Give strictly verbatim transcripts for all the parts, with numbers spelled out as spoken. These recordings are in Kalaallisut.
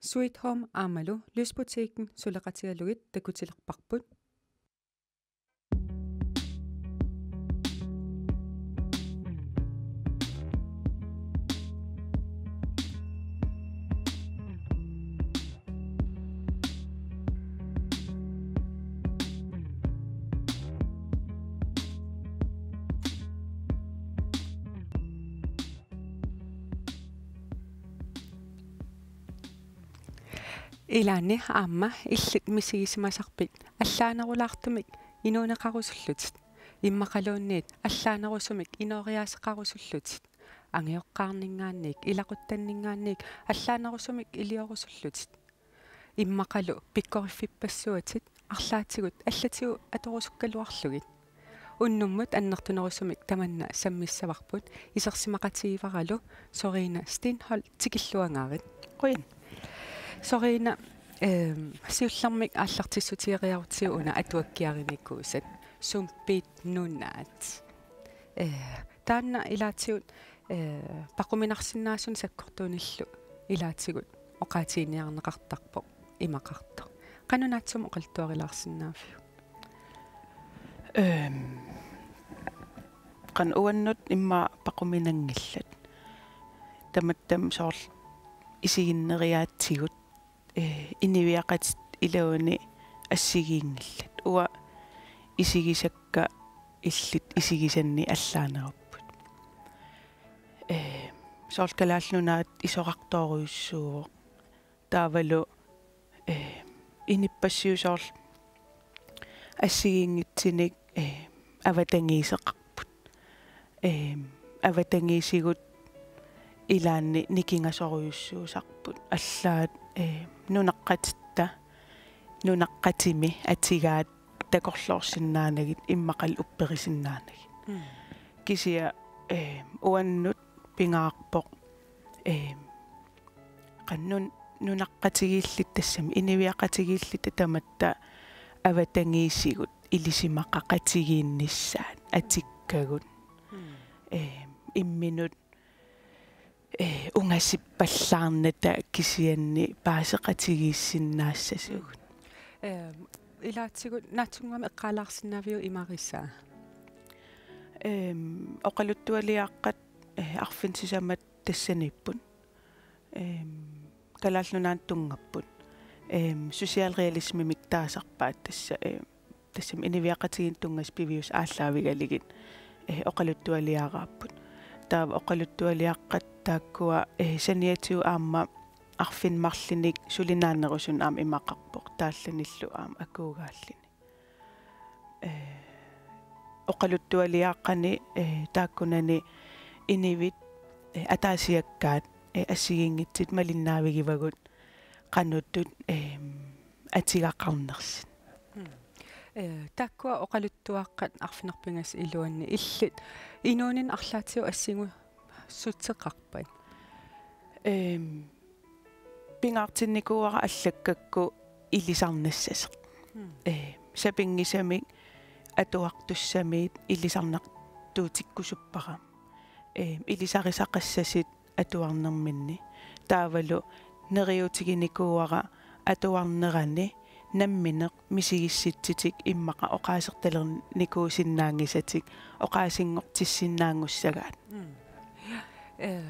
Sweet Home aammalu Lysbutikken suleqatigalugit takutilerparput. Ilaanni aamma illit misigisimasarpit allaanerulaartumik inuuneqarusullutit, immaqaluunniit allaanerusumik inooriaaseqarusullutit, angajoqqaarninngaanniit ilaquttanninngaanniit allaanerusumik iliorusullutit, immaqalu pikkoriffippassuatit arlaatigut allatigut atorusukkaluarlugit. Unnummut annertunerusumik tamanna sammissavarput, isersimaqatigivaralu Sorina Steenholdt, tikilluangaarit. Qujan. Sorina, ehm, siullermik aallartissutigereerutsigu una atuakkiarinikuusat Sumpiit Nunaat. Eh, taanna ilaatigut, eh, paquminarsinnaasunik sakkortuunillu ilaatigut oqaatiginiarneqartarpoq imaqartoq. Qanoq naatsumik oqaluttuarilaarsinnaaviuk? Ehm, qanoq uannut immaqa paquminanngillat. Tamattami soorlu isiginneriaatsigut, eh, inuiaqatitta iluani assigiinngillat. Uanga isigisakka illit isigisanni allaanerupput. Eh, soorlu Kalaallit Nunaat isorartorujussuuvoq. Taavalu, eh, inuppassuit soorlu assigiinngitsunik, eh, avatangiiseqarput. Eh, avatangiisigut ilaanni nikingasorujussuusarput. Allaat, eh, nunaqqatitta, nunaqqatimi atugaat takorloorsinnaanagit immaqalu upperisinnaanagit. Mm. Kisianni, eh, uannut pingaarpoq, eh, qanoq nunaqqatigiilluta tassami inuiaqatigiilluta tamatta avatangiisigut ilisimaqaqatigiinnissaat atukkagut. Mm. Eh, imminut, eh, ungasippallaarnata kisianni paaseqatigiissinnaassasugut. Eh, ilaatigut naatsunnguamik eqqaalaarsinnaaviuk imarisaa? Ehm, oqaluttualiaaqqat, eh, arfineq-sisamat tassaniipput. Ehm, Kalaallit Nunaannut tunngapput. Ehm, socialrealismimik taasarpaat tassa, ehm, tassami inuiaqatigiinnut tunngasut piviusut aallaavigalugit, eh, oqaluttualiaraapput. Taava oqaluttualiaaqqat taakkua, eh, saniatigut aamma arfineq-marlunnik suli naannerusunik aamma imaqarpoq, taallanillu aamma akuugaalluni. Eh, oqaluttualiaaqqani, eh, taakkunani inuit, eh, ataasiakkaat, eh, assigiinngitsut malinnaavigivagut qanoq ittut, ehm, atugaqarnersut. Mm. Eh, taakkua oqaluttuaqqat arfineq-pingasut iluanni illit inuuninni arlaatigut assingusuteqarpat? Ehm, pingaartinnikuuara allakkakku ilisarnassasoq. Mm. Eh, sapinngisamik atuartussamiit ilisarnartuutikkusuppara. Eh, ilisarisaqassasut atuarnerminni. Taavalu neriuutiginikuuara atuarnerani nammineq misigissutsutik immaqa oqaasertalernikuusinnaanngisatik oqaasinngortissinnaanngussagaat. Mm. Eh,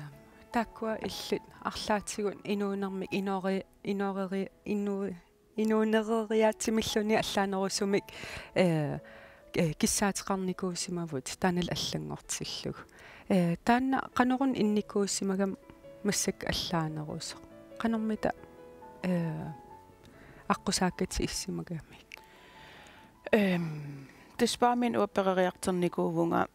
taakkua illit arlaatigut inuunermik inoori-, inooreri-, inu-, inuunereriaatsimilluni allaanerusumik, eh, eh, kissaateqarnikuusimavut taannalu allanngortillugu. Eh, taanna qanoruna innikuusimagami massakkut allaanerusoq? Qanormita, eh, aqqusaakkatit issimagamik? Ehm, tassa Paamiunut uanga peroriartornikuuvunga,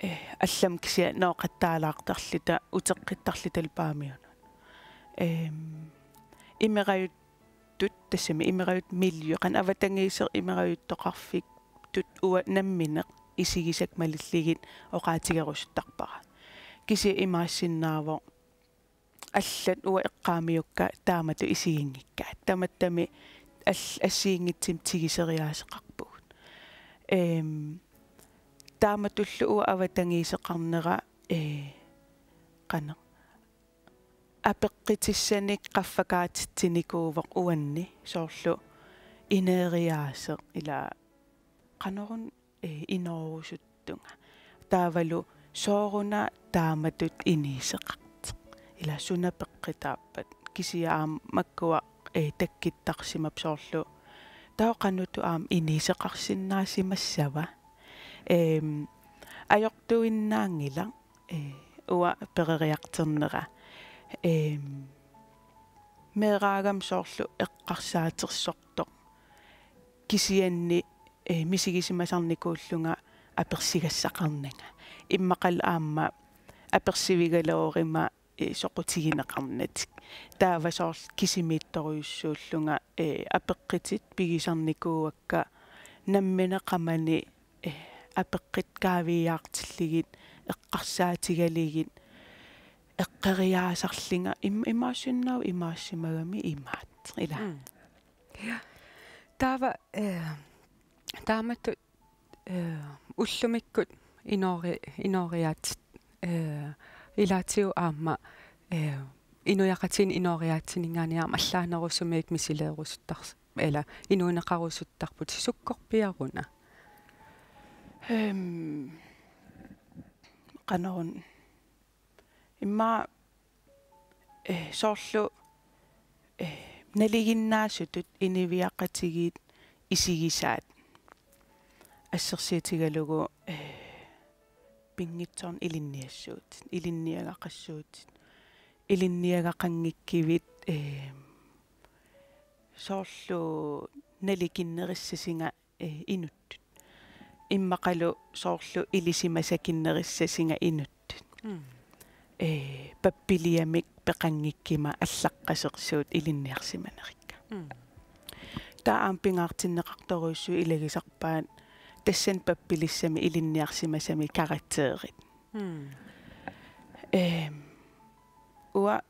eh, allamik kisianni nooqattaalaartarluta, uteqqittarlutalu Paamiunut. Ehm, imerajuttut, tassami imerajuttut miljø, qanoq avatangiiseq imerajuttoqarfittut uanga nammineq isigisakka malillugit oqaatigerusuttarpara. Kisianni imaassinnaavoq allat uanga eqqaamiukka taamatut isiginngikkaat. Tamattami all-, assigiinngitsumik tiguseriaaseqarpugut. Ehm, taamatullu uanga avatangiiseqarnera, eh, qanoq, apeqqutissanik qaffakaatitsinikuuvoq uanni soorlu ineeriaaseq ila qanoruna, eh, inoorusuttunga. Taavalu sooruna taamatut iniseqartoq. Ila suna peqqutaappat. Kisianni aamma makkua, eh, takkuttarsimavoq soorlu. Taava qanoq aamma iniseqarsinnaasimassava. Ehm, ajortuinnaanngilaq, eh, uanga peroriartornera. Ehm, meeraagami soorlu eqqarsaatersortoq. Kisianni, eh, misigisimasarnikuullunga apersigassaqarnanga. Immaqalu aamma apersivigaluaruma, eh, soqutigineqarnatik. Taava soorlu kisimiittorujussuullunga, eh, apeqqutit pigisarnikuuakka nammineq qamani, eh, apeqqutit kaaviiaartillugit, eqqarsaatigalugit, eqqoriaasarlunga im-, imaassinnaavoq imaassimagami imaattoq. Ila. Mm. Ja. Taava, eh, taamatut, eh, ullumikkut inoori-, inooriaatsit, eh, ilaatigut aamma, eh, inuiaqatigiinni inooriaatsininngaanniit aamma allaanerusumik misileerusuttar-, ila inuuneqarusuttarputit, sukkorpiaruna? Ehm, qanoruna. Immaqa, eh, soorlu, eh, nalinginnaasutut inuiaqatigiit isigisaat. Assersuutigalugu, eh, pinngitsoornak ilinniassuutit, ilinniagaqassuutit, ilinniagaqanngikkivit, eh, soorlu nalikinnerussasugut, eh, inuttut. Immaqalu soorlu ilisimasakinnerussasugut inuttut. Mm. Eh, pappiliamik peqanngikkuma allaqqasersuut ilinniarsimanerikka. Mm. Taava aamma pingaartinneqartorujussuuvoq ilagisarpaat tassani pappilissami ilinniarsimasami karakterit. Mm. Ehm, uanga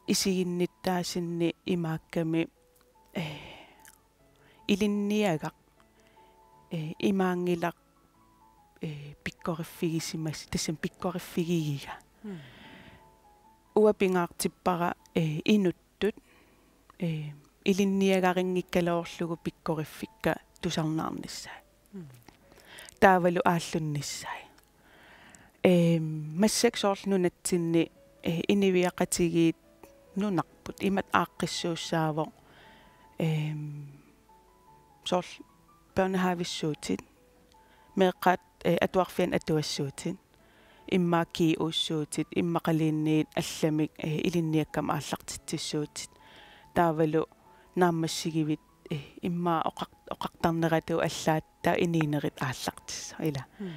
isiginnittaasunni imaakkami, eh, ilinniagaq, eh, imaanngilaq, eh, pikkoriffigisimas-, tassami pikkoriffigigiga. Mm. Uanga pingaartippara, eh, inuttut, eh, ilinniagarinngikkaluarlugu pikkoriffikka tusarnaarnissaat. Mm. Taavalu aallunnissaat. Ehm, massakkut soorlu nunatsinni, eh, inuiaqatigiit nunarput imatut aaqqissuussaavoq, ehm, soorlu børnehavissuutit, meeqqat, eh, atuarfianni atuassuutit, immaqa G U-ssuutit, immaqaluunniit allamik, eh, ilinniakkama aallartitsissuutit. Taavalu naammassigivit, eh, immaqa oqar-, oqartarneratut allaat taava inuunerit aallartissaaq, ila. Mm.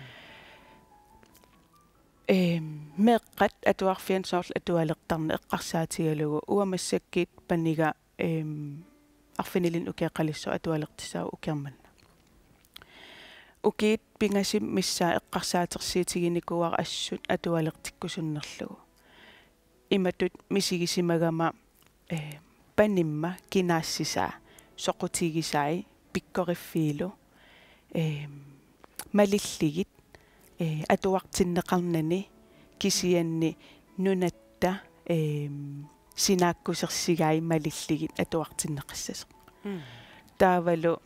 Ehm, meeqqat atuarfianni soorlu atualertarneq eqqarsaatigalugu uanga massakkut paniga, ehm, arfinilinnik ukiaqalissuaq atualertussaavoq ukiaq manna. Ukiut pingasut missaat eqqarsaatersuutiginikuuara assut atualertikkusunnerlugu. Imatut misigisimagama, eh, panimma kinaassusaa, soqutigisai, pikkoriffiilu, eh, malillugit, eh, atuartinneqarnani kisianni nunatta, eh, sinaakkusersugai malillugit atuartinneqassasoq. Mm. Taavalu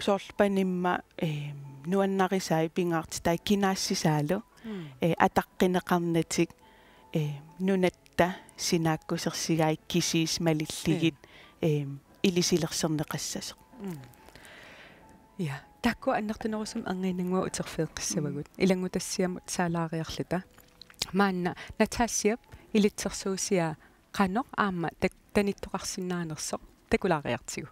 soorlu panimma, eh, nuannarisai pingaartitai kinaassusaalu, mm, eh, ataqqineqarnatik, eh, nunatta sinaakkusersugai kisiisa malillugit, mm, eh, ilusilersorneqassasoq. Mm. Ja, taakkua annertunerusumik angiinnannguaq uterfigeqqissavagut. Mm. Ilanngutassiamut saalaariarluta. Maanna Natasiap ilitsersuusiaa qanoq aamma tak-, tanittoqarsinnaanersoq takulaariartigu.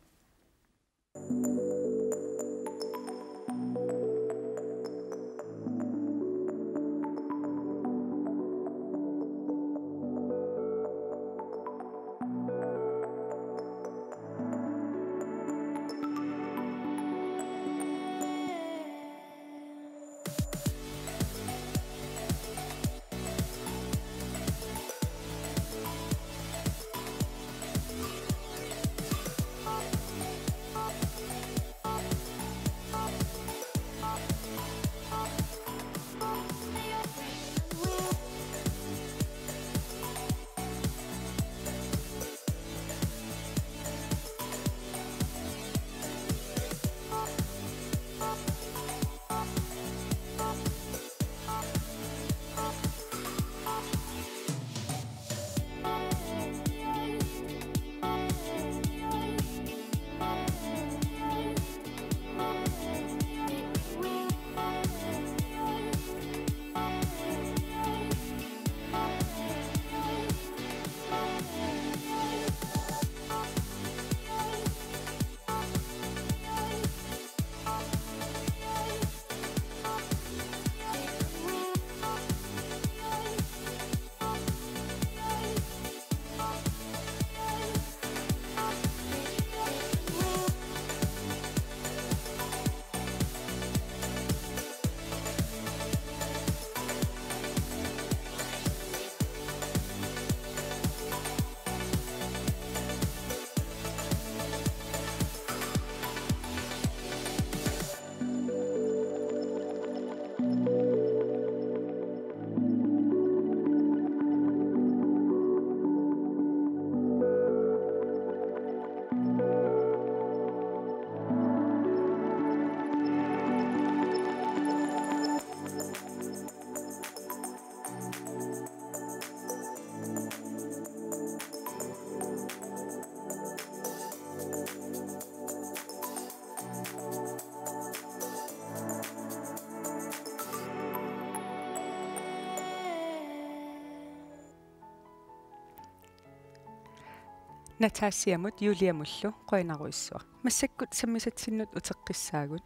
Natasiamut Juliamullu qujanarujussuaq. Massakkut sammisatsinnut uteqqissaagut.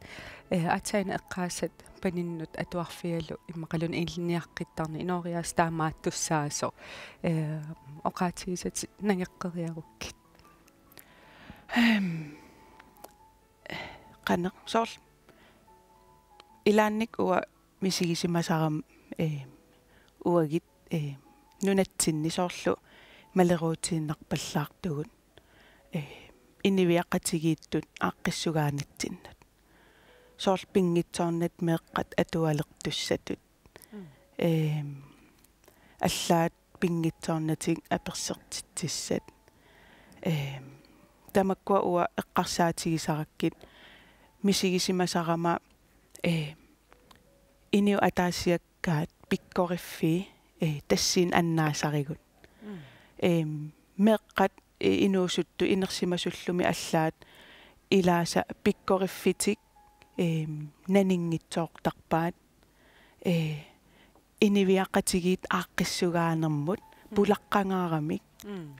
Eh, aatsaat eqqaasat paninnut atuarfigalu immaqaluunniit ilinniaqqittarneq inooriaaseq taamaattussaasoq. Eh, oqaatigisatit nangeqqeriarukkit. Ehm, qanoq soorlu. Ilaannik uanga misigisimasarama, eh, uagut, eh, nunatsinni soorlu maleruutiinnarpallaartugut, eh, inuiaqatigiittut aaqqissugaanitsinnut. Soorlu pinngitsoornatik meeqqat atualertussatut. Mm. Ehm, allaat pinngitsoornatik apersortitsissat. Ehm, tamakkua uanga eqqarsaatigisarakkit misigisimasarama, eh, inuit ataasiakkaat pikkoriffii, eh, tassani annaasarigut. Mm. Ehm, meeqqat, eh, inuusuttut inersimasullumi allaat ilaasa pikkoriffitik, ehm, naninngitsoortarpaat, eh, inuiaqatigiit aaqqissugaanermut Mm. pulaqqangaaramik, Mm.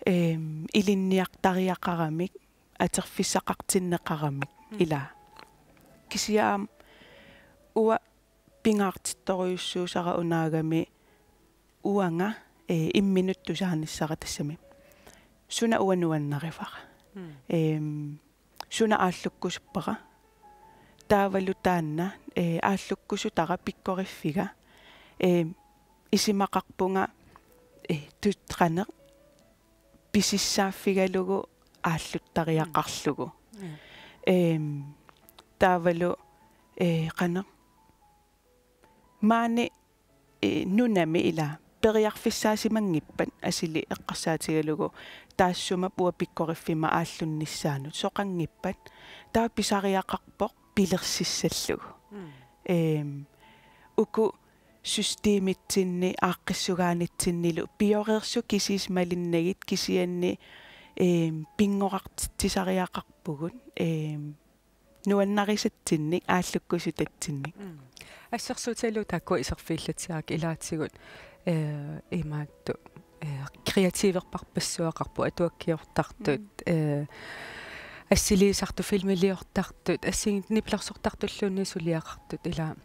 ehm, ilinniartariaqaramik, atorfissaqartinneqaramik Mm. ilaa. Kisianni aamma uanga pingaartittorujussuusara unaagami uanga, eh, imminut tusaanissara tassami. Suna uanga nuannarivara. Mm. Ehm, suna aallukkusuppara. Taavalu taanna, eh, aallukkusutara pikkoriffiga. Eh, isumaqarpunga, eh, tuttuaneq pisissaaffigalugu aalluttariaqarlugu. Mm. Ehm, taavalu, eh, qanoq. Maani, eh, nunami ilaa periarfissaasimanngippat asuli eqqarsaatigalugu taassuma uanga pikkoriffimma aallunnissaanut soqanngippat taava pisariaqarpoq pilersissallugu. Mm. Ehm, uku systemitsinni aaqqissugaanitsinnilu pioreersut kisiisa malinnagit kisianni, ehm, pinngorartitsisariaqarpugut, ehm, nuannarisatsinnik aallukkusutatsinnik. Mm. Assersuutigalugu taakku iserfigillatsiarakku ilaatigut, eh, imaattoq, eh, kreatiiverpassuaqarput atuakkiortartut, Mm. eh, assiliisartut filmiliortartut, assigiinngitsut nipilersortartulluunniit suliaqartut ilaa.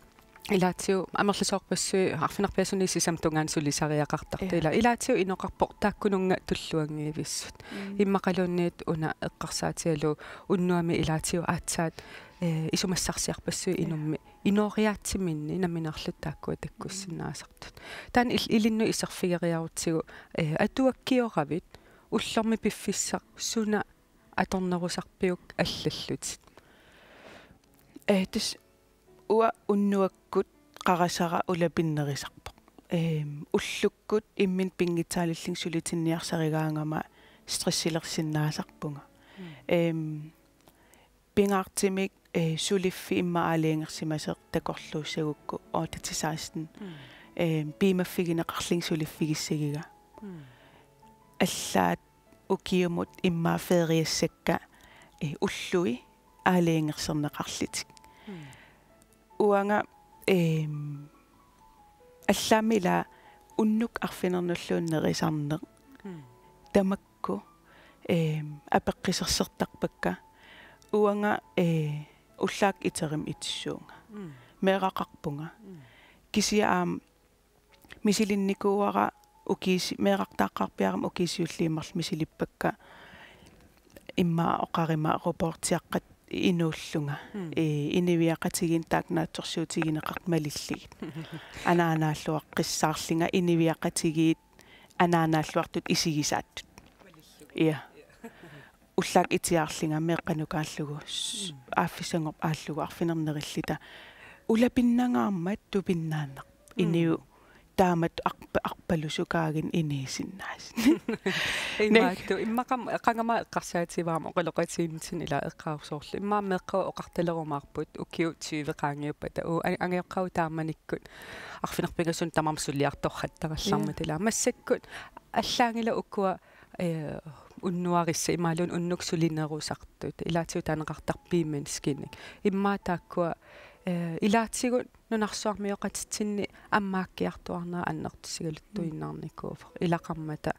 Ilaatigut amerlasoorpassuit arfineq-pingasunut sisamat tungaanut sulisariaqartartut. Ja. Ilaa, ilaatigut inoqarpoq taakkununnga tulluanngivissut. Mm. Immaqaluunniit una eqqarsaatigalugu unnuami ilaatigut aatsaat, eh, isumassarsiarpassuit Ja. inummi inooriaatsiminni nammineerluta taakkua takkussinnaasartut. Taanna il-, ilinnut iserfigeriarutsigu, eh, atuakkioravit ullormi piffissaq suna atornerusarpiuk allallutit? Eh, tassa uanga unnuakkut qarasara ulapinnerusarpoq. Ehm, ullukkut imminut pinngitsaalillunga sulitinniarsarigaangama stressilersinnaasarpunga. Mm. Ehm, pingaartumik, eh, suliffik immaqa aalajangersimasoq takorluussagukku otte til seksten. Mm. Ehm, piumaffigineqarlunga suliffigissagiga. Mm. Allaat ukiumut immaqa feriassakka, eh, ullui aalajangersorneqarlutik. Mm. Uanga, ehm, allaammi ilaa unnuk arfinernulluunniit nerisarneq. Mm. Tamakku, ehm, apeqqusersortarpakka. Uanga, eh, ullaakkut iterimik itissuunga. Mm. Meeraqarpunga. Mm. Kisianni aamma misilinnikuuara ukiisi-, meerartaaqqaarpiarama ukiut siulliit marluk misilippakka immaqa oqaruma robotiaqqat inuullunga. Mm. Ee, inuiaqatigiinni taakku naatsorsuutigineqartut malillugit. Anaanaalluaqqissaarlunga inuiaqatigiit anaanaalluartut isigisaattut. Ja. Ullaakkut itiaarlunga meeqqanukaallugu s-, Mm. aaffissangorpat aallugu arfineq-nerilluta. Ulapinnangaarmat tupinnaannarpoq. Mm. Inuit taamatut arpa-, arpalusukaaginnaq inuusinnaasut. Imaattoq, immaqa qanga-, qangami eqqarsaatigaara oqaloqatigiinnitsinni ilaa eqqaarusoorlu. Immaqa meeqqat oqartalerumaarput ukiut tyve qaangiuppata. Uu, a-, angajoqqaavut taamanikkut arfineq-pingasunut tamarmik suliartortarallarmata. Ja. Ilaa. Massakkut allaanngilaq ukua, eh, unnuarissat imaluunniit unnuk sulinerusartut. Ilaatigut taaneqartarpoq B-menneskenik. Immaqa taakkua, eh, ilaatigut nunarsuarmioqatitsinni ammaakkiartuaarnerat annertusigaluttuinnarnikuuvoq. Ilaqarmata,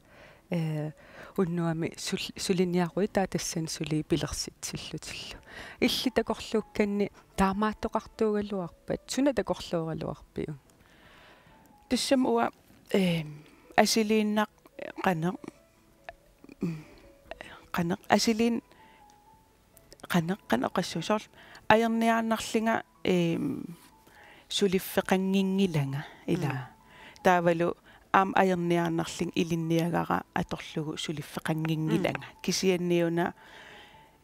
ee, unnuami sul-, suliniaruit taava tassani suli pilersitsillutillu. Illit takorluukkanni taamaattoqartuugaluarpat, suna takorlooraluarpiuk? Tassami uanga, ee, asiliinnaq-, qanoq, mm, qanoq, asiliin-, qanoq, qanoq oqassuunga, soorlu ajorniaannarlunga, eem, suliffeqannginngilanga ilaa. Mm. Taavalu aamma ajorniaannarlunga ilinniagara atorlugu suliffeqannginngilanga. Mm. Kisianniuna,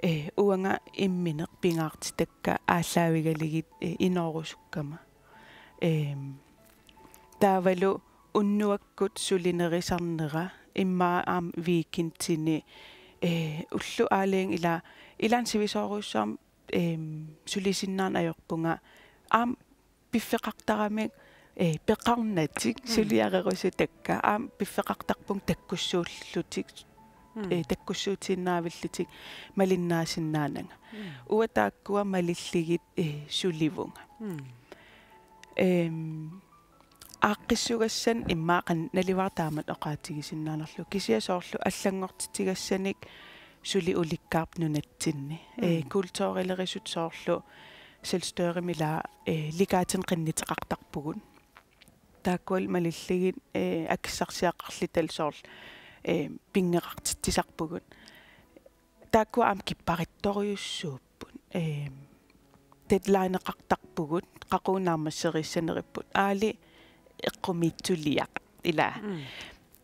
ee, uanga immineq pingaartitakka aallaavigalugit, ee, inoorusukkama. Eem, taavalu unnuakkut sulinerisarnera immaqa aamma weekendini, ee, ullut aalajangi ilaa, ilaanni sivisoorujussuarmik, eem, sulisinnaanajorpunga aamma piffeqartaramik, ee, peqarnatik. Mm. Suliarerusutakka aamma piffeqartarpunga takkussuullutik, mm, ee, takkussuutiinnaavillutik malinnaasinnaananga. Mm. Uanga taakkua malillugit, ee, sulivunga. Mm. Eem, aaqqissugassanik immaqa naluara taamatut oqaatigisinnaanerlugu. Kisianni soorlu allanngortitigassanik suli ulikkaarpoq nunatsinni. Mm. Ee, kulturilerisut soorlu Selvstyrimi ilaa, ee, likaatin qinnuteqartarpugut. Taakkualu malillugit, ee, akissarsiaqarluta soorlu, ee, pinngeqartitsisarpugut. Taakkua aamma kipparittorujussuupput. Eem, deadlineqartarpugut, qaqugu naammasseriissanerippput. Aali eqqumiitsuliaq, ilaa. Mm.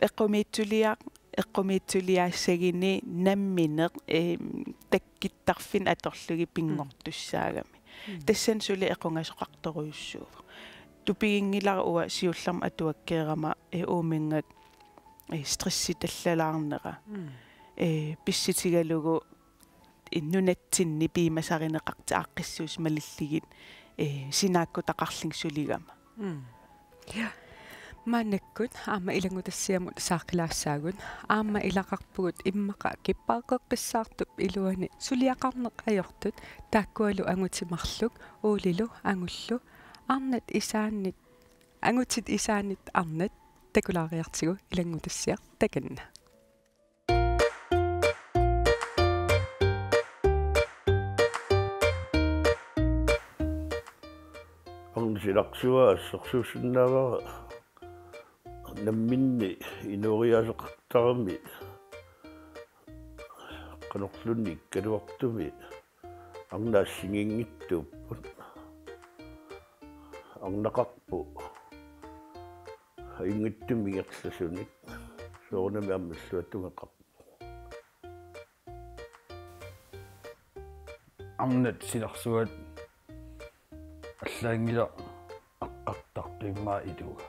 Eqqumiitsuliaq, eqqumiitsuliaassaguni nammineq, eem, takkuttarfinnut atorlugit, mm, pinngortussaagami. Mm. Tassani suli equngasoqartorujussuuvoq. Tupiginngilara uanga siullermik atuakkeerama, ee, uuminnga, ee, stressitallalaarnera. Mm. Ee, pissutigalugu, ee, nunatsinni piumasarineqartut aaqqissuussat malillugit, ee, sinaakkutaqarlunga suligama. Mm. Ja. Maannakkut aamma ilanngutassiamut saaqqilaassaagut. Aamma ilaqarpugut immaqa kippaaqqeqqissaartup iluani suliaqarneq ajortut, taakkualu angutit marluk, Oolilu Angullu, arnat isaannit, angutit isaannit arnat takulaariartigu ilanngutassiaq takanna. Arnat silarsuaa assersuussinnaavara namminneq inooriaaseqartarami, qanorluunniit ikkaluartumi arnat assigiinngitsuupput. Arnaqarpoq ajunngitsumik ingerlasunik, soorunami aamma illuatungaqarpoq. Arnat silarsuaat allaanngilaq aqqartartuimmaa iluga.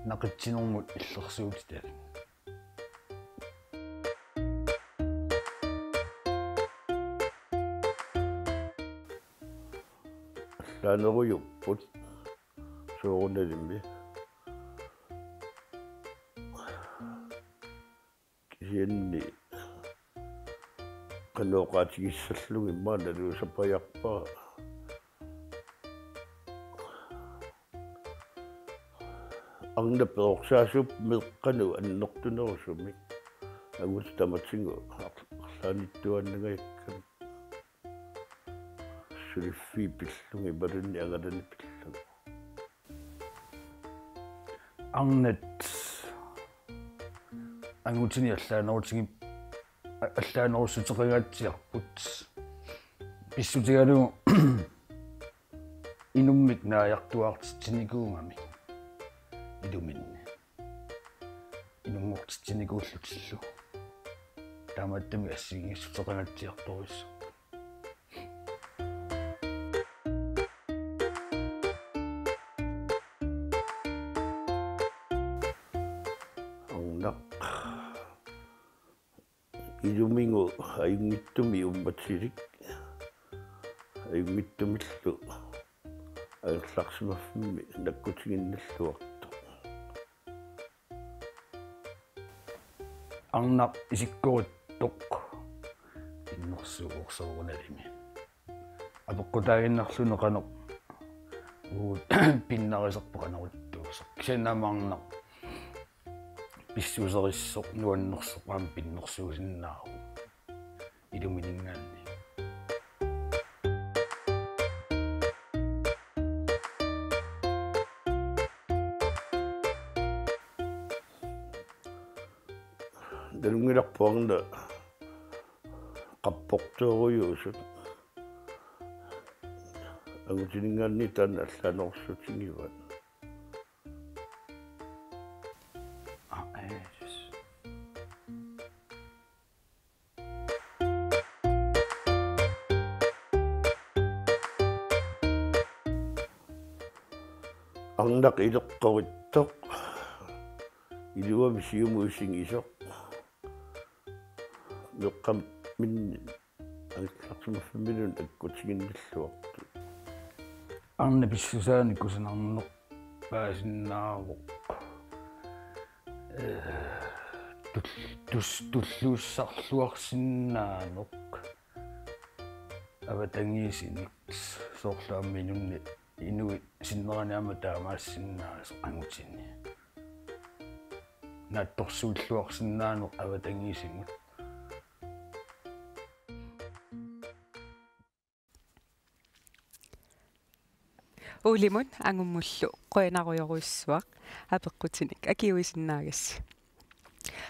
Naqitsinermut illersuutitat. Allaanerujupput soorunalimi. Kisianni qanoq oqaatigissallunga immaqa naluusapajapara. Arnap perorsaasoq meeqqanut annertunerusumik. Angutit tamatigut arlaannittuaannangajakkami. Suliffiit pillugit imaluunniit angalani pillugit. Arnat angutini allaanerutigit, a-, allaanerussuteqangaatsiarput. Pissutigalugu inummik naajartuaartitsinikuugamik iluminni. Inunngortitsinikuullutillu. Taamaattumik assigiinngitsuteqangaatsiartorujussuupput. Arnaq. Ilumigu ajunngitsumik uummatilik. Ajunngitsumillu angerlarsimaffimmi nakkutiginnilluartoq. Arnaq isikkorittoq innersuusoq soorunalimi. Apeqqutaaginnarluni qanoq uagut pinnarisarput qanorujussuaq. Kisianni aamma arnaq pissuserissoq nuannersoq aamma pinnersuusinnaavoq ilumininngaanniit. Nalunngilarput arnaq qapportoorujuusut. Angutininngaanniit taanna allaanerussutigivaa. Aa, ee, yes. Arnaq ileqqorittoq. Iluamik siumut isigisoq. Meeqqaminni angerlarsimaffimminut akkutiginnilluartut. Arnaq pissusaanik kusanarneq paasinnaavoq. Ee, tul-, tus-, tulluussarluarsinnaaneq avatangiisinik, soorlu aamma inunnik, inuit sinnerani aamma taamaassinnaasoq angutini. Naatsorsuulluarsinnaaneq avatangiisimut. Ulimut Angummullu qujanarujorujussuaq apeqqutinik akiuisinnaagassi.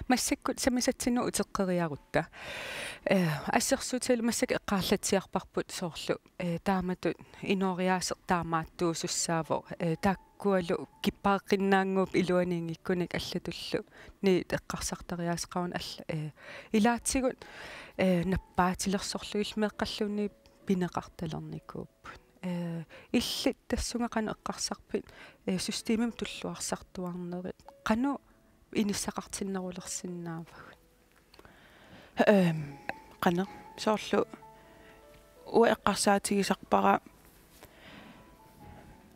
Massakkut sammisatsinnut uteqqeriarutta. Ee, assersuutigalugu massakkut eqqaallatsiarparput soorlu, ee, taamatut inooriaaseq taamaattuusussaavoq, ee, taakkualu kippaqqinnaanguup iluaniinngikkunik allatullu niit eqqarsartariaaseqaruni alla, ee, ilaatigut, ee, nappaatilersorlugit meeqqalluunniit pineqartalernikuupput. Ee, illit tassunga qanoq eqqarsarpit, ee, systemimik tulluarsartuarnerit, qanoq inissaqartinnerulersinnaavagut? Ehm, qanoq soorlu uanga eqqarsaatigisarpara,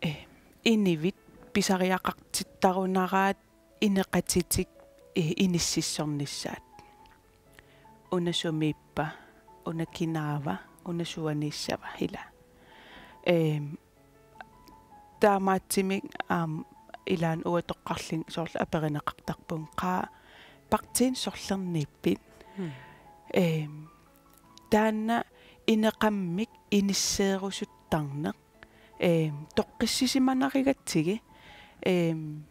eh, inuit pisariaqartittarunaraat ineqatitik, eh, inississornissaat. Una sumiippa, una kinaava, una suanissava ila. Ehm, taamaattumik aamma ilaanni uanga toqqarlunga soorlu aperineqartarpunga qaa partiinut sorlerniippit. Hmm. Ehm, taanna ineqarmik inisseerusuttarneq, ehm, toqqissisimanarigatsigit, ehm,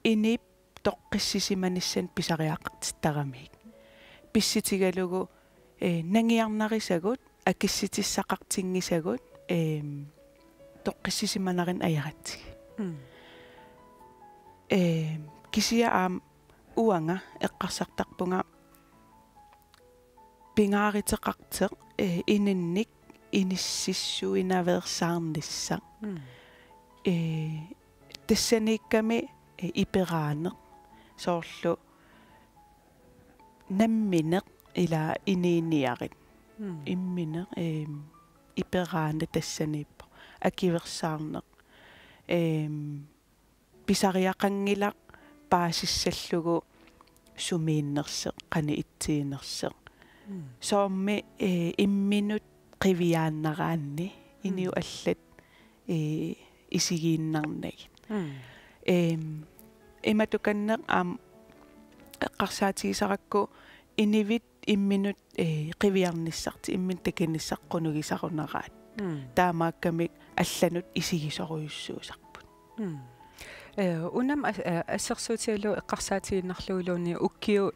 inuup toqqissisimanissaanut pisariaqartittaramigit. Pissutigalugu, eh, nangiarnarisagut, akissutissaqartinngisagut, ehm, toqqissisimanarinneq ajoratsigit. Mm. Ehm, kisianni aamma uanga eqqarsartarpunga pingaaruteqartoq, eh, inunnik inississuinaveersaarnissaq. Mm. Eh, tassaniikkami, eh, iperaaneq. Soorlu nammineq ila inuuniarit. Mm. Immineq, eh, iperaaneq tassaniippoq. Akuersaarneq. Eh, pisariaqanngilaq paasissallugu sumiinnersoq, qanoq ittuunersoq. Mm. Soormi, eh, imminut qiviaannaraanni, mm, inuit allat, eh, isigiinnarnagit. Mm. Ehm, imatukanneq aamma eqqarsaatigisarakku inuit imminut, eh, qiviarnissartik, imminut takunissartik qunugisarunaraat. Mm. Taamaakkamik allanut isigisorujussuusarput. Mm. Eh, unami as-, eh, assersuutigalugu eqqarsaatigiinnarlugu iluani ukiut,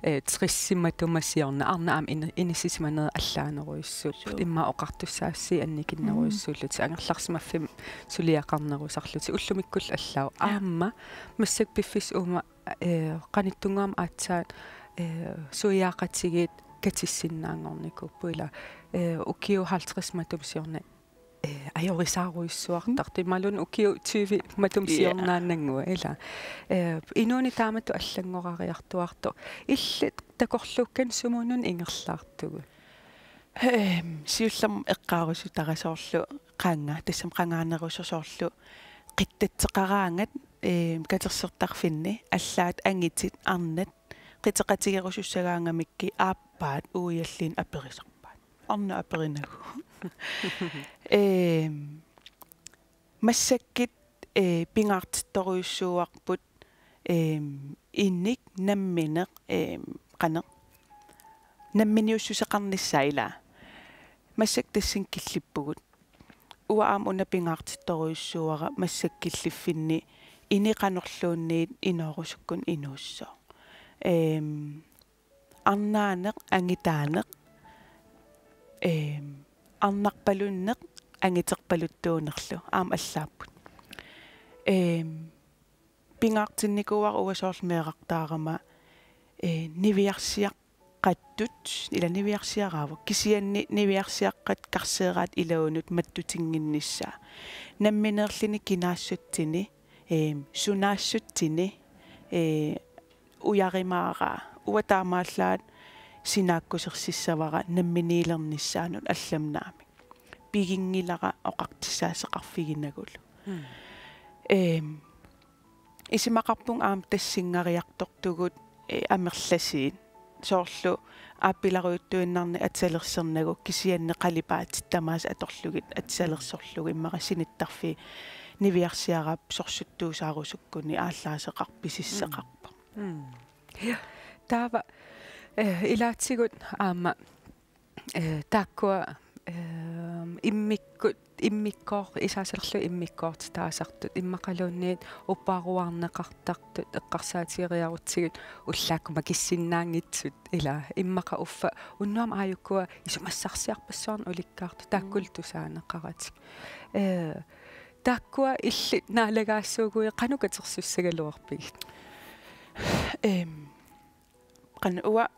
eh, tredive matuma siorna arnaq aamma in-, inissisimanerit allaanerujussuupput. Suu. Immaqa oqartussaassii annikinnerujussuullutik. Mm. Angerlarsimaffimmi suliaqarnerusarlutik. Ullumikkullu allaat. Ja. Aamma massakkut piffissap uuma, eh, qanittunnguamik aatsaat, eh, suiaaqatigiit katissinnaanngornikuupput ila. Eh, ukiut halvtreds matuma siorna, eh, ajorisarujussuartartut. Mm. Imaluunniit ukiut tyve matuma, ja, siornaannannguaq ila. Eh, inuuneq taamatut allanngorariartuartoq. Illit takorluukkanik sumununa ingerlaartugut? Ehm, siullermik eqqaarusutara soorlu qanga, tassami qangaanerusoq soorlu qittatseqaraangat, ehm, katersortarfinni allaat angutit arnat qiteqatigerusussagaangamikkit aappaat uialliin aperisarpaat. Arnaq aperinagu. Ehm, massakkut, eh, pingaartittorujussuuarput, ehm, inik nammineq, eem, qanoq, namminiussuseqarnissaa ilaa. Massakkut tassani killippugut. Uanga aamma una pingaartittorujussuuara massakkut killiffinni ineqarnerluunniit inoorusukkunik inuussooq. Eem, arnaaneq, angitaaneq, eem, arnarpalunneq, angiterpaluttuunerlu aamma allaapput. Eem, pingaartinnikuuara uanga soorlu meerartaarama, ee, niviarsiaqqattut, ilaa niviarsiaraavoq, kisianni niviarsiaqqat karseeraat iluanut mattutinnginnissaa. Nammineerluni kinaassutsini, eem, sunaassutsini, ee, ujarimaaraa. Uanga taamaallaat sinaakkusersissavara namminiilernissaanut allamik naamik. Piginngilara oqartussaasoqarfiginagulu. Mm. Eem, isumaqarpunga aamma tassunngariartortugut, ee, amerlasuut. Soorlu aappilarujuttuinnarnik atusalersornagu kisianni qalipaatit tamaasa atorlugit atusalersorlugit immaqa sinittarfii niviarsiaraap sorsuttuusaarusukkunik aallaaseqarpoq, pisisseqarpoq. Mm. Ja. Taava, eh, ilaatigut aamma, eh, taakkua, eh, immikkut, immikkoor-, isaasalerlu immikkoortitaasartut, immaqaluunniit uppaaruarneqartartut, eqqarsaatigeriarutsigit ullaakkut makissinnaanngitsut, ilaa, immaqa uffa unnuami aajukua isumassarsiarpassuarnik ulikkaartut, taakkulu tusaaneqaratik. Eh, taakkua illit naalagaassuuguit qanoq katersussagaluarpigit? Ehm, qanoq uanga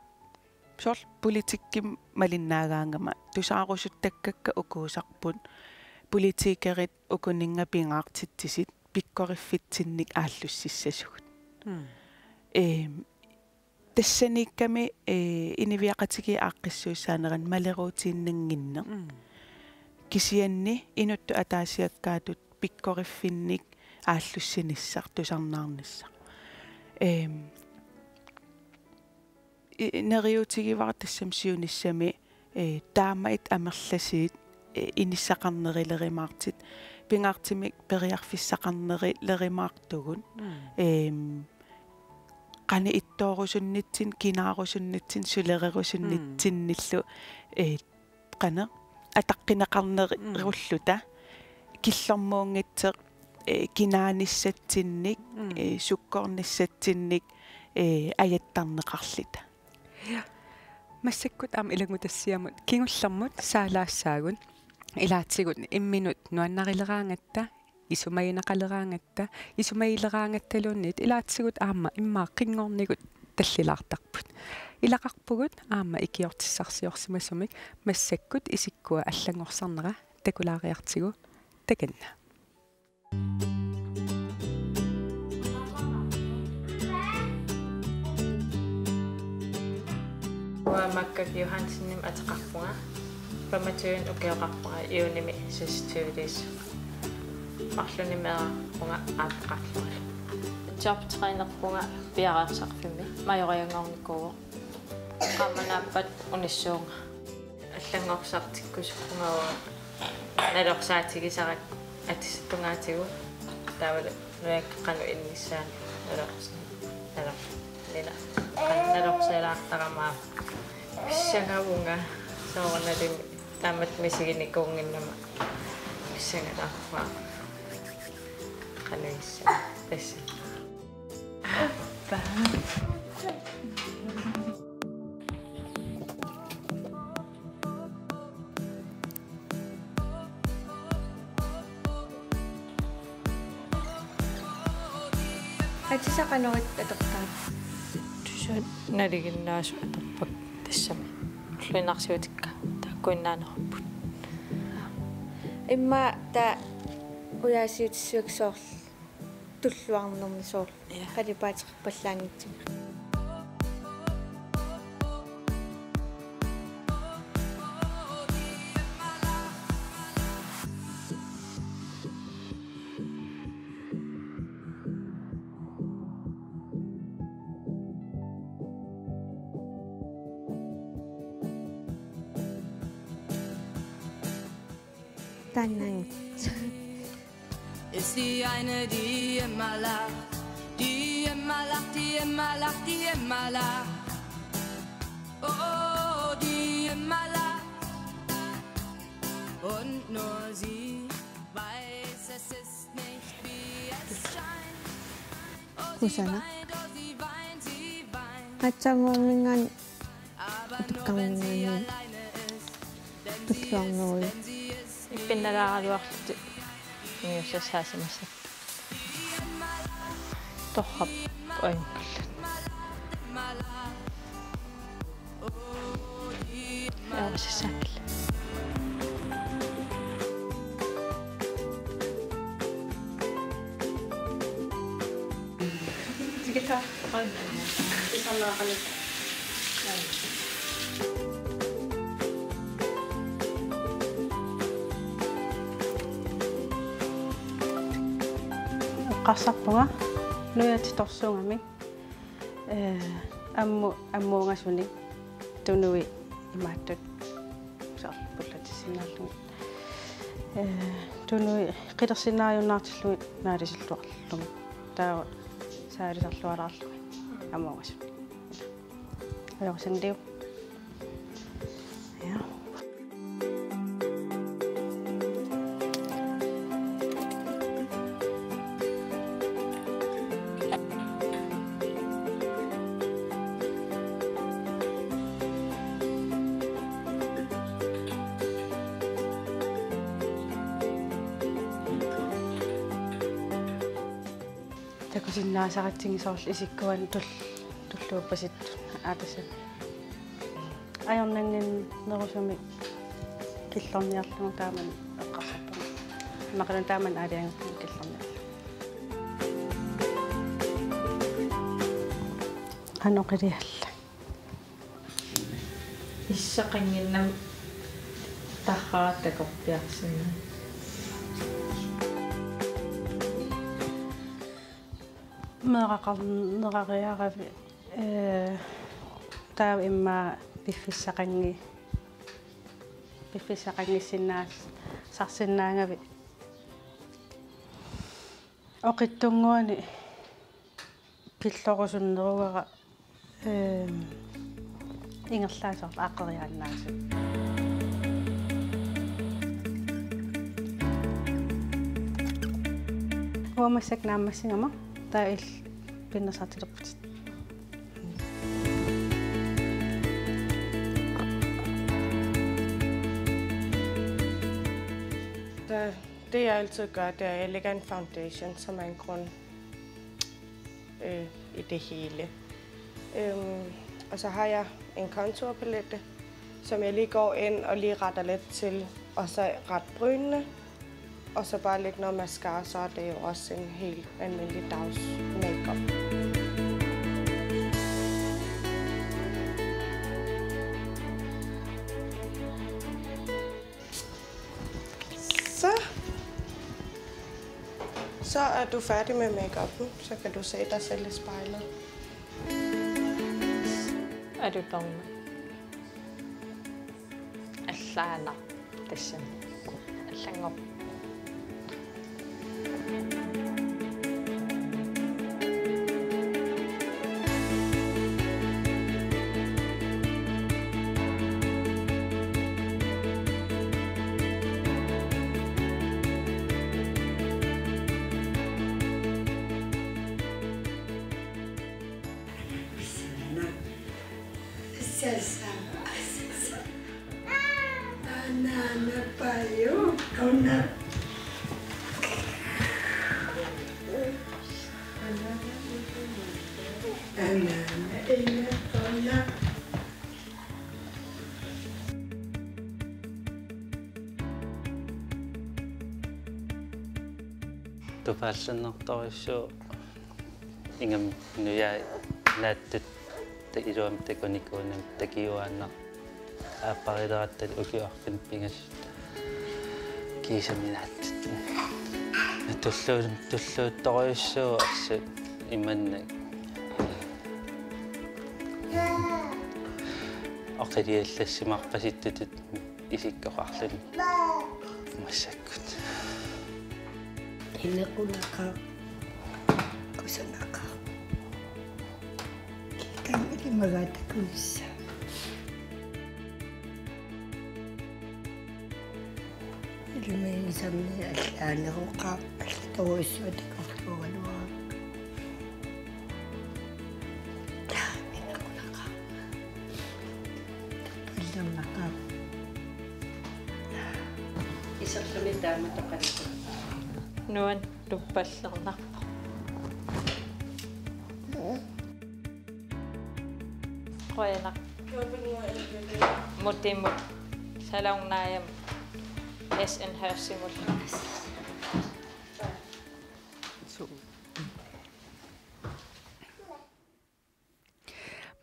soorlu politikkimik malinnaagaangama tusaarusuttakkakka ukuusarput politikerit ukuninnga pingaartitsisit pikkoriffitsinnik aallussissasugut. Mm. Ehm, tassaniikkami, ee, inuiaqatigiit aaqqissuussaaneranni maleruutiinnannginneq. Mm. Kisianni inuttut ataasiakkaatut pikkoriffinnik aallussinissaq, tusarnaarnissaq. Ehm, i-, neriuutigivara tassami siunissami, ee, taamaattut amerlasuut, ee, inissaqarnerulerumaartut, pingaartumik periarfissaqarnerulerumaartugut. Mm. Ehm, qanoq ittoorusunnitsinni, kinaarusunnitsinni, sulererusunnitsinnillu, mm, eh, qanoq ataqqineqarnerulluta, mm, killormuunngitsoq, eh, kinaanissatsinnik, mm, eh, sukkornissatsinnik, eh, ajattarneqarluta. Ja. Massakkut aamma ilanngutassiamut kingullermut saalaassaagut, ilaatigut imminut nuannarileraangatta, isumagineqaleraangatta, isumagileraangattaluunniit ilaatigut aamma immaqa qinngornigut tallilaartarput. Ilaqarpugut aamma ikiortissarsiorsimasumik massakkut isikkua allanngorsarnera takulaariartigu, takanna. Uanga Makka Johansenimik ateqarpunga. Femogtyve ukioqarpunga, juunimi seksogtyveliissuunga. Marlunnik meeraqarpunga aappeqarlungalu. Jobtrænerpunga piareersarfimmi, Majorianngornikuuvoq. Qaammat naappat unissuunga. Allanngorsartikkusuppunga uanga nalorsaatigisarakku atisat tungaatigut, taavalu nujakka qanoq innissaanut nalorsa-, nalor-, nina-, qanoq nalorsalaartarama aamma pissangavunga, soorunalimi taamatut misiginikuunnginnama pissangalaarpunga qanoq issaa tassa. Atisat qanoq atortarpit? Tusarnaarsinnaasut atorpakka tassami. Ulluinnarsiutikka taakkuinnaanerupput. Immaqa taava ujaasiutissavakka soorlu tulluarnermi soorlu. Ja. Qalipaateqarpallaanngitsumik. Taanna. Ist sie eine, die immer lacht, die immer lacht, die immer Immer lacht, die immer lacht. Oh, die immer lacht. Und nur sie weiß, es ist nicht, wie es scheint. Oh, sie Kusana. Weint, oh, sie weint, sie weint. Aatsaannguamminngaanniit utukkamingaanniit tulluarnerujuk. Ippinnalaaraluarlutik niussassaasimassat. Torrap ajunngillat. Ajoqissaakka. Eqqarsarpunga nujaatitorsuugamik, ee, ammu-, ammuungasunik tunui imaattut soorlu pullatissinnaallugu. Ee, tunui qilersinnaajunnaartillugit naalisilluarlugit. Taava saalisarlualaarlugit ammuungasunik. Ajoqisanngilagut. Ja. Takusinnaasaqassagit soorlu isikkuanik tul-, tulluuppasittut aatasa. Ajornannginnerusumik killorniarlugu taamani eqqarsarpunga. Imaluunniit taamani aalajangerpunga killorniarlugu. Qanoq iliallak? Issaqannginnami tarrara takorpiarsinnaa. Meeraqarnerariaravit, ee, taava immaqa piffissaqanngi-, piffissaqanngissinnaasarsinnaagavit. Oqitsunnguani pillorusunneruara, ehm, ingerlaannaq aaqqeriaannaasut. Uanga massakkut naammassigama taava illit pinnersaarutit. Det, det, jeg altid gør, det er, at jeg lægger en foundation, så man grund, øh, i det hele. Øhm, og så har jeg en contourpalette, som jeg lige går ind og lige retter lidt til, og så ret brynene, og så bare lidt noget mascara, så er det jo også en helt almindelig dags makeup. Så. Så er du færdig med makeupen, så kan du se dig selv i spejlet. Alutornaq. Allaanaq tassami. Allanngorpoq. Sasa. Sasa. Ana, ana, payo, kona. Ana, ana, ina, kona. Tupaallannertorujussuuvoq. Ingammik nujai naatsut ta-, iluamik takunikuunani takijuaannaq aapparileratta ukiorpin pingasut kiisami naatsut. Tullu-, tulluuttorujussuuvoq assut imannak. Oqiliallassimarpasittutut isikkoqarluni massakkut. Inequnaqaaq. Kusanaqaaq. Imagaatakuissa. Iluminisanni allaaneroqaaq allatorujussuaq takorluugaluaraq. Taaminnaqunaqaaq. Allernaqaaq. Iserluni taama toqalikku. Nuan tuppallernarpoq. Qujanaq. Mutimut. Salunnaajam. S N Hørsimul.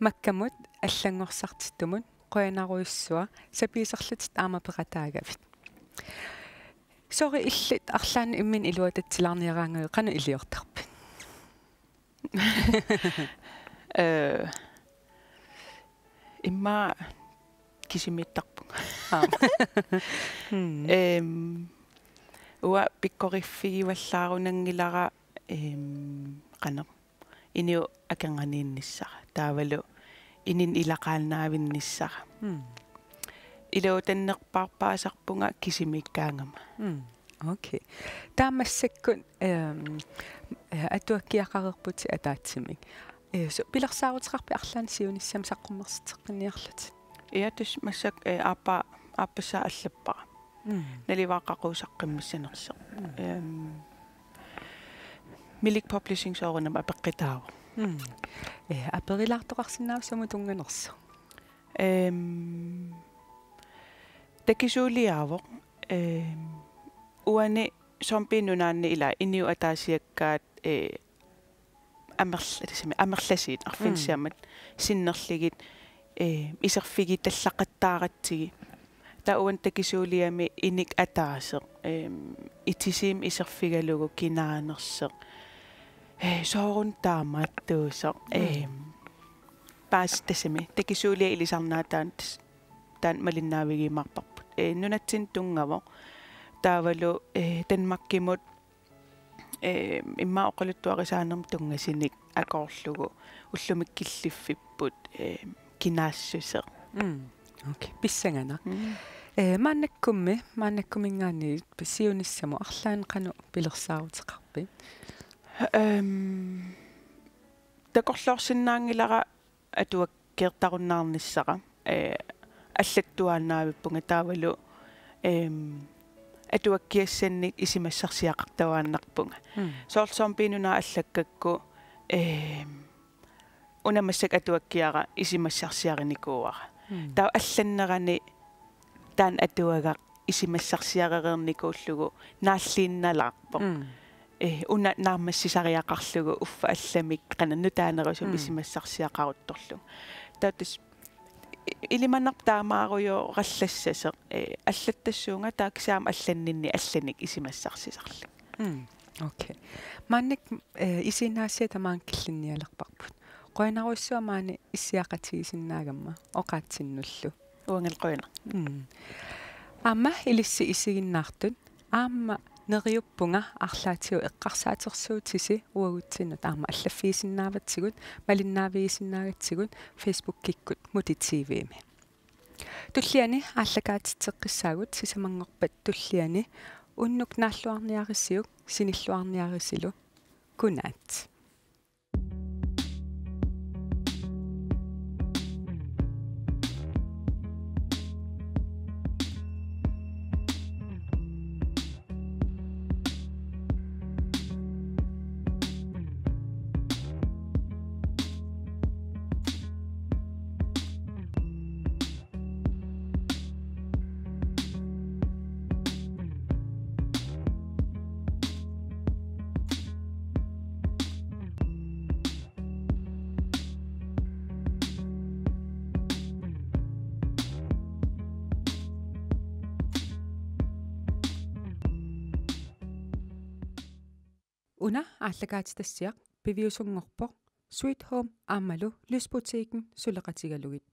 Makkamut allanngorsartittumut qujanarujussuaq, sapiiserlutit aamma peqataagavit. Soorlu illit arlaannik imminut iluatatsilaarniaraangavit, qanoq iliortarpit? Øh, immaqa kisimiittarpunga. Aap. Mm. Øhm, uanga pikkoriffigivallaarunanngilara, øhm, qanoq, inuit akornanniinnissara. Taavalu inunnut ilaqaannaavinnissara. Mm. Iluatannerpaarpaasarpunga kisimiikkaangama. Mm. Okay. Taava massakkut, øhm, øh, atuakkiaqareerputit ataatsimik. Øh, så pilersaaruteqarpit arlaannik siunissami saqqummersitseqqinniarlutit? Ja, tassa massakkut, øh, aappaa, aappassaa allappara. Mm. Naluara qaqugu saqqummissanersoq. Mm. Øhm, Milik Publishing soorunami apeqqutaavoq. Mm. Øh, aperilaartoqarsinnaavit sumut tunnganersoq? Øhm, takisuuliaavoq. Øhm, uani Zombie Nunaanni ila inuit ataasiakkaat, øh, amerl-, tassami amerlasuut arfineq-sisamat, mm, sinnerlugit, øh, iserfigitallaqattaaratsigit. Taava uani takisuuliami inuup ataaseq, øhm, itisuumik iserfigalugu kinaanersoq. Øh, soorunami taamaattuusoq. Mm. Øhm, paas-, tassami takisuuliat ilisarnaataanni tas-, taanna malinnaavigiumaarparput. Øh, nunatsinni tunngavoq. Taavalu, øh, Danmarkimut, øh, immaqa oqaluttuarisaanermut tunngasunik akoorlugu ullumikkut killiffipput, øh, kinaassuseq. Mm. Okay, pissanganaq. Mm. Øh, maannakkummi, maannakkuminngaanniit siunissamut arlaannik qanoq pilersaaruteqarpit? Øhm, takorloorsinnaanngilara atuakkiortarunnaarnissara, øh, allattuaannavippunga taavalu, øhm, atuakkiassannik isumassarsiaqartuaannarpunga. Mm. Soorlu Zombie Nunaat allakkakku, øhm, una massakkut atuakkiara isumassarsiarinikuuara. Mm. Taava allannerani taanna atuagaq isumassarsiarereernikuullugu naalliinnalaarpoq. Mm. Øh, una naammassisariaqarlugu uffa allamik qanoq nutaanerusumik, mm, isumassarsiaqaruttorlugu. Taava tassa i-, ilimanarpoq taamaarujoorallassasoq, øh, allattassuunga taava kisianni allanninni allanik isumassarsisarlunga. Mm. Okay. Maannakkut, øh, isiginnaagassiat tamaanga killinnialerparput. Qujanarujussuaq maani issiaqatigiissinnaagamma oqaatsinnullu. Uangalu qujanaq. Mm. Aamma ilissi isiginnaartut, aamma neriuppunga arlaatigut eqqarsaatersuutisi uagutsinnut aamma allaffigisinnaavatsigut, malinnaavigisinnaagatsigut Facebookikkut Mudi T V-mi. Tulliani aallakaatitseqqissaagut sisamanngorpat tulliani unnuk naalluarniarisiuk sinilluarniarisilu. Godnat. Una aallakaatitassiaq piviusunngorpoq Sweet Home aammalu Lysbutikken suleqatigalugit.